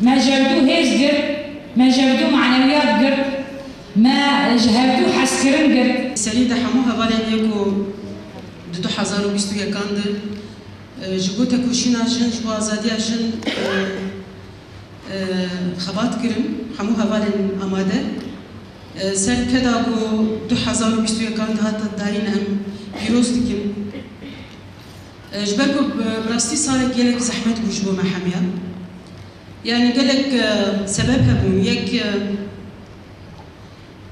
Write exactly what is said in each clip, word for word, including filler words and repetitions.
Me ji hevdû hêz girt, me ji hevdû manewiyat girt, me ji hevdû hezkirin girt. Serî de hemû hevalên yê ku di du hezar û bîst û yekan de, e, ji bo tekoşîna jin, ji bo azadiya jin, e, e, xebat kirin, hemû hevalên amade, e, ser keda ku du hezar û bîst û yekan de hate dayîn em pîroz dikin. E, ji ber ku bi, bi rastî salek gelek zehmet bû ji bo me hemiya. Yani gelek, e, sebeb hebûn. Yek, e,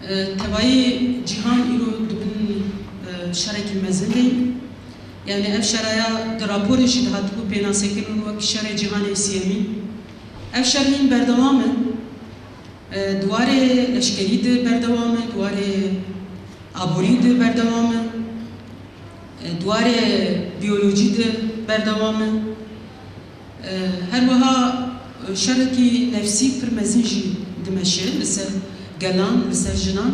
e, tevayî cîhan îro di bin, e, şerekî mezin de. Yani ev şeraya di raporê jî dihatibû pênasekirin wek şerê cîhanê siyemîn. Ev şer hîn berdewam e. E, di warê leşkerî de berdewam e, di warê aborî de berdewam e, e, di warê biyolojî de berdewam e. E, her wiha, e, şerekî nefsî pir mezin jî dimeşe li ser gelan, li ser jinan.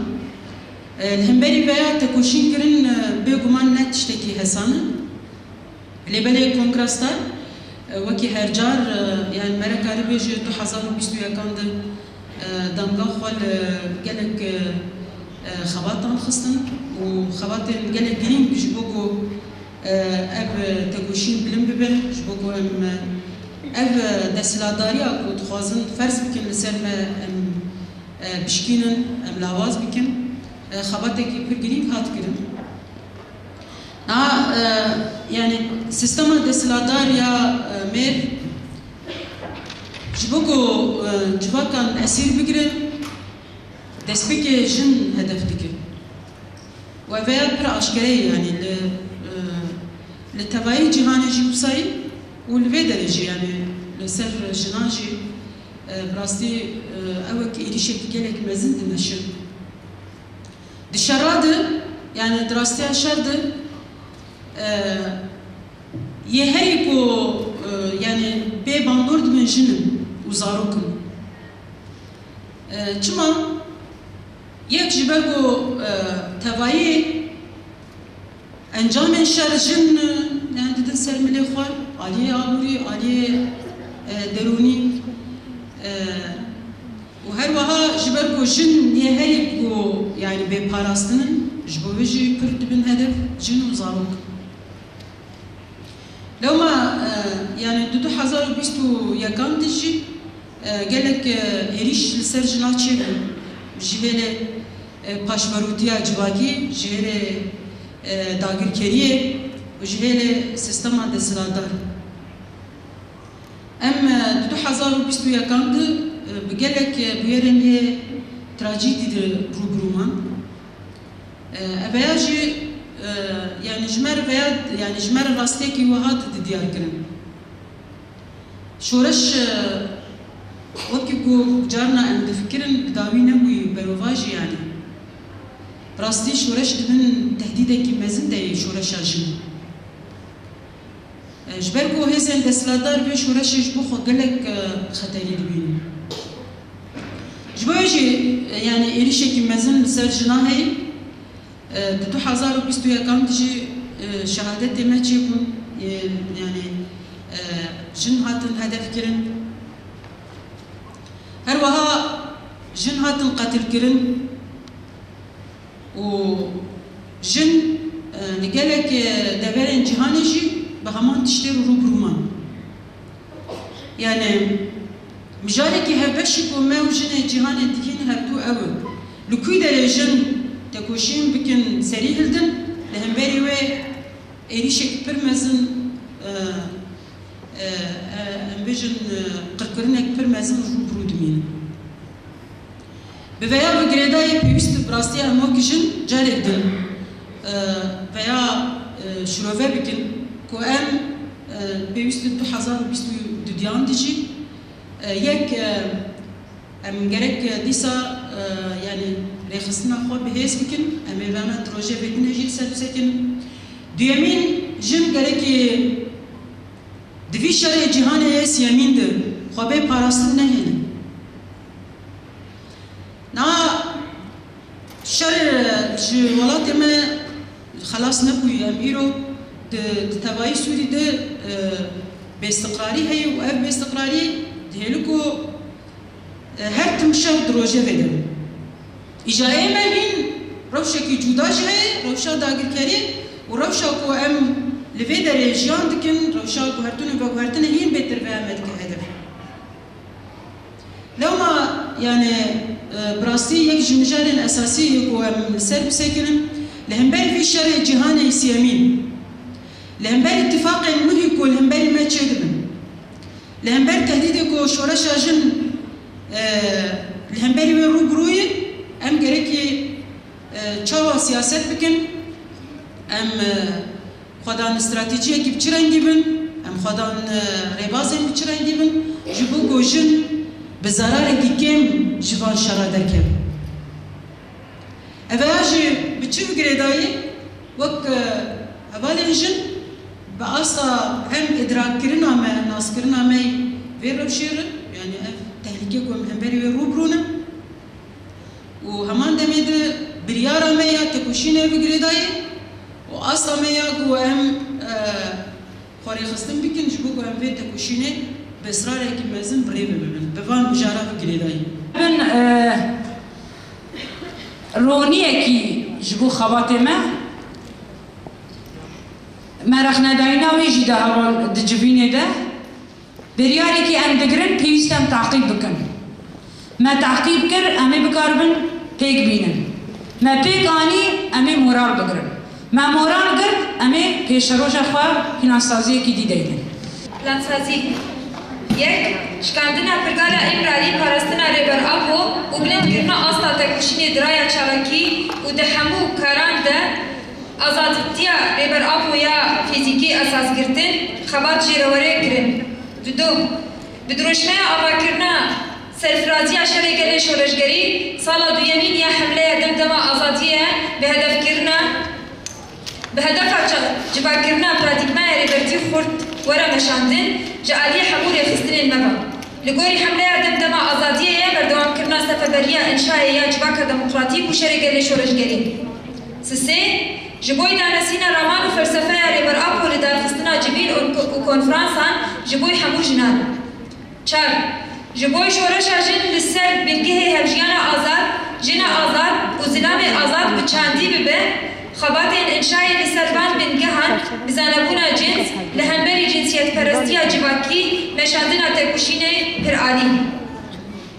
E, li hemberî veya tekoşîn kirin, e, bêguman ne tiştekî hesan e. Lê belê Kongra Star, e, wekî her car, e, yani me re karî bêje du hezar û bîst û yekan de, e, damga xwe li gelek, e, e, xebatan xistin û xebatên gelek girîng ji bo ku, e, ev tekoşîn bilind bibe, ji bo ku em, e, ev, e, desthilatdariya ku dixwazin ferz bikin li ser me em, e, bişkînin, em lawaz bikin, e, xebatekî pir girîng hat kirin. Na, e, yani sîstema desthilatdar ya, e, mêr ji bo ku, e, civakan esîr bigire, destpêkê jin hedef dike. Û ev ya pir aşkere ye, yani li, e, li tevayî cîhanê jî wisa ye û li vê derê jî, yani li ser jinan jî, e, bi rastî, e, ew wek êrîşekî gelek mezin dimeşe. Di şera de, yani di rastiya şer de, e, yê herî ku, e, yani bê bandor dibin jin in û zarok in. E, çima? Yek ji ber ku, e, tevayî encamên şer jin, e, yani didin ser milê xwe, aliyê aborî, aliyê, e, derûnî, e, û her wiha ji ber ku jin yê herî ku yani bê parastin in, ji bo vê jî pir dibin hedef jin û zarok. Lewma, e, yani di du hezar û bîst û yekan de jî, e, gelek, e, êrîş li ser jina çêbû. Ji hêlê, e, paşverûtiya civakî, ji hêlê, e, dagirkeriyê û ji hêlê sîstema desthilatdar. Em, e, di du hezar û bîst û yekan de, e, bi gelek, e, bûyerên yê trajîdî de rû bi rû man. E, eveya jî, e, yani ji me re veya, yani ji me re rastiyekî wiha dide diyar kirin. Şoreş, e, wekî ku carna em difikirin, bi dawî nebûyî, berovajî yani. Rastî şoreş di bin tehdîdekî mezin de yê şoreşa jin. E, ji ber ku hêzên desthilatdar vê şoreşê ji bo xwe gelek, e, xeterî dibînin. Ji bo vê jî, e, yani êrîşekî mezin li ser jina heye. E, di du hezar û bîst û yekan de jî, e, şehadetê me çêbûn, e, yani, e, jin hatin hedef kirin. Her wiha jin hatin qetil kirin. Û jin, e, li gelek, e, deverên cîhanê jî bi heman tiştê re rû bi rû man. Yani, mijarekî hevbeşî ku me û jinê cîhanê dihîn hevdû ew e. Li kû derê jin tekoşîn bikin, serî hildin, li hemberî wê êrîşek pir mezin, e, e, e, em bêjin, e, qirkirinek pir mezin rû bi rû dimînin. Bi veya bi girêdayî pêwîst e bi rastî em wek jin carek din, e, veya, e, şirove bikin ku em, e, pêwîst e du hezar û bîst û duyan de jî, e, yek, e, em gerek, e, dîsa, e, yani rêxistina xwe bi hêz bikin, em ê vana di rojevê din jî ser bisekin. Duyemîn, jin gerekî di vî şerê cîhanê yê siyemîn de xwe bê parastin nehêlin. Na şer ji welatê me xelas nebûye. Em îro di, di tevayî Sûrî de, e, bêstiqrarî heye û ev bêstiqrarî dihêle ku Her tim şev di rojevê de. Îja ê me hîn rewşekî cuda jî heye, rewşa dagirkeriyê û rewşa ku em li vê derê jiyan dikin, rewşa guhertin û veguhertinê hîn bêtir vê me dike hedef. Lewma, yani, e, bi rastî yek ji mijarên esasî yê ku em li ser bisekinin, li hemberî vî şerê cîhanê siyemîn, li hemberî tifaqên wî ku li hemberî me çêdibin, li hember tehdîdê ku şoreşa jin, e, li hemberî wê rû bi rû ye, em gerekî, e, çawa siyaset bikin, em, e, xwedan stratejiyekî bi çi rengî bin, em xwedan, e, rêbazên bi çi rengî bin, ji bo ku jin bi zerarekî kêm ji van şera derkevin. Ev ya jî bi çi girêdayî, wek, e, hevalên jin bi asta hem îdrakkirina me, naskirina me yî vê rewşê re, yani ev tehlîke ku em hemberî wê rû bi rû ne, û heman demê de biryara me ya tekoşînê bi girêdayî û asta me ya ku em, e, xwerêxistin bikin ji bo ku em vê tekoşînê bi israrekî mezin bi rê ve bibin. Bi van mijara bi girêdayî. Bin, e, roniyekî ji bo xebatê me, me rexnedayîna wê jî de heval di civînê de. Biryarekî em digirin, pêwîst em taqîb bikin. Me taqîb kir, em ê bikaribin pêk bînin. Me pêk anî, em ê moral bigirin. Me moral girt, em ê pêşeroja xwe plansaziyekî dî deynin. Plansazî. Yek, şikandina Pirgala Îmralî, parastina Rêber Apo û bilindkirina asta tekoşînê di raya çalakî û di hemû karan de azadîtiya Rêber Apo ya fîzîkî esas girtin, xebat jê re were kirin. Dudu, bi dirûşmeya avakirina serfiraziya şerê gelê şoreşgerî, sala duyemîn ya hemleya Demdema Azadiyê bi hedefkirina, bi hedefa ça-, civakirina paradîgmaya rêbertî xurt were meşandin, ji aliyê hemû rêxistinên me ve. Li gorî hemleya Demdema Azadiyê ye berdewamkirina sefeberiya înşayê ya civaka demokratîk û şerê gelê şoreşgerî. Sisê, ji bo danasîna raman û felsefeya Rêber Apo li darxistina civîn û, û konferansan ji bo hemû jinan. Çar, ji bo şoreşa jin li ser bingehê hevjiyana azad, jina azad û zilamê azad bi çandî bibe, xebatên înşayê li ser van bingehan bi zanebûna cins li hemberî cinsiyetperestiya civakî meşandina tekoşînê pir alî.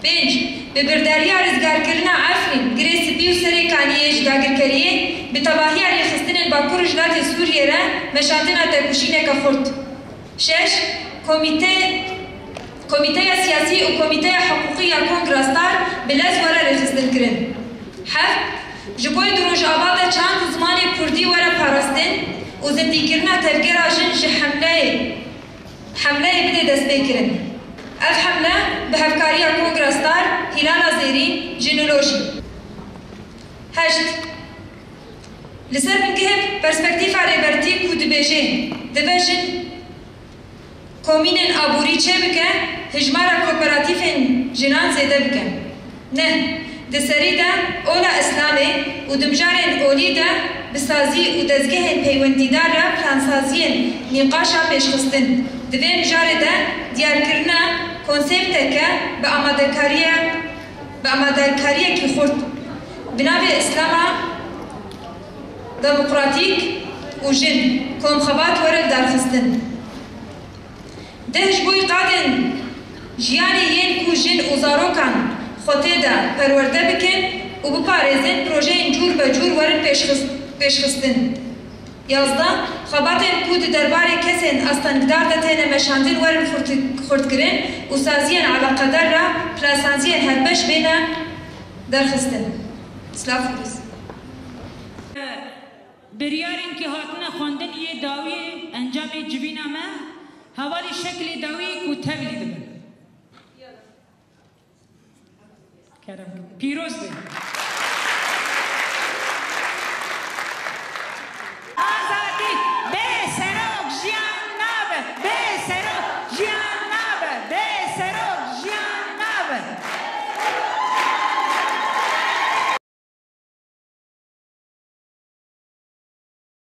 Pênc, bi birdariya rizgarkirina Efrîn, Girê Spî û Serê Kaniyê ji dagirkeriyê, bi tevahiya rêxistinên Bakur û Rojhilatê Sûriyê re meşandina tekoşîneke xurt. Şeş, komîte-, komîteya siyasî û komîteya hiqûqî ya Kongra Star bi lez were rêxistin kirin. Heft, ji bo di Rojava de çand û zimanê kurdî were parastin û zindîkirina tevgera jin ji hemleyê hemleyê bide destpêkirin. Ev hemle bi hevkariya Kongra Star, Hîlala Zêrîn, Jinolojî. Heşt, li ser bingehê perspektîfa Rêbertî ku dibêje, divê jin komînên aborî çêbike, hijmara kooperatîfên jinan zêde bike. Neh, di serî de ola Îslamê û di mijarên olî de bi sazî û dezgehên peywendîdar re plansaziyên nîqaşa pêşxistin. Di vê mijarê de diyarkirina konsepteke bi amadekariye, bi amadekariyekî xurt bi navê Îslama demokratîk û jin komxebat were lidarxistin. Deh, ji bo qadên jiyanê yên ku jin û zarokan xwe tê de perwerde bikin û biparêzin, projeyên cûr be cûr werin pêşxist-, pêşxistin. Yazdeh, xebatên ku di derbarê kesên astengdar de têne meşandin werin xurt-, xurtkirin û saziyên eleqedar re plansaziyên hevbeş bêne derxistin. Silav û rêz. Biryarên ku hatine xwendin yê dawiyê encamê civîna me, hevalî şeklê dawiyê ku tevlî dibin. Kerem. Pîroz be.